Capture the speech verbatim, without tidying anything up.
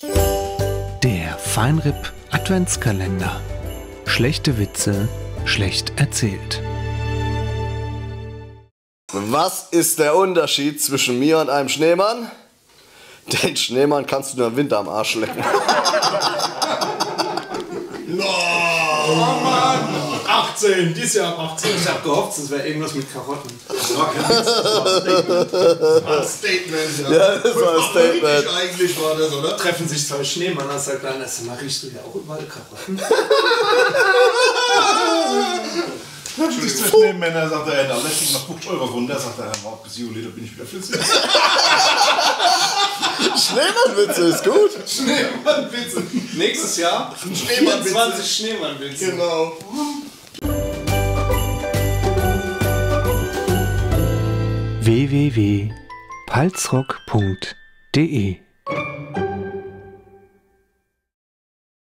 Der Fine R I P Adventskalender. Schlechte Witze schlecht erzählt. Was ist der Unterschied zwischen mir und einem Schneemann? Den Schneemann kannst du nur im Winter am Arsch lecken. Oh Mann! achtzehn, dieses Jahr ab achtzehn. Ich hab gehofft, es wäre irgendwas mit Karotten. Das war kein Witz, das war ein Statement. War ein Statement, ja. Ja, das war ein Voll politisch Statement. Eigentlich war das, oder? Treffen sich zwei Schneemänner und sagt einer: „Sag mal, riechst du ja auch überall Karotten?“ Treffen sich zwei Schneemänner, sagt der eine: „Lässt sich noch fünfzig Euro runter“, sagt der andere: „Wart bis Juli, da bin ich wieder flüssig.“ Schneemannwitze ist gut. Schneemannwitze. Nächstes Jahr Schneemannwitze. vierundzwanzig Schneemannwitze. Genau. w w w punkt palzrock punkt d e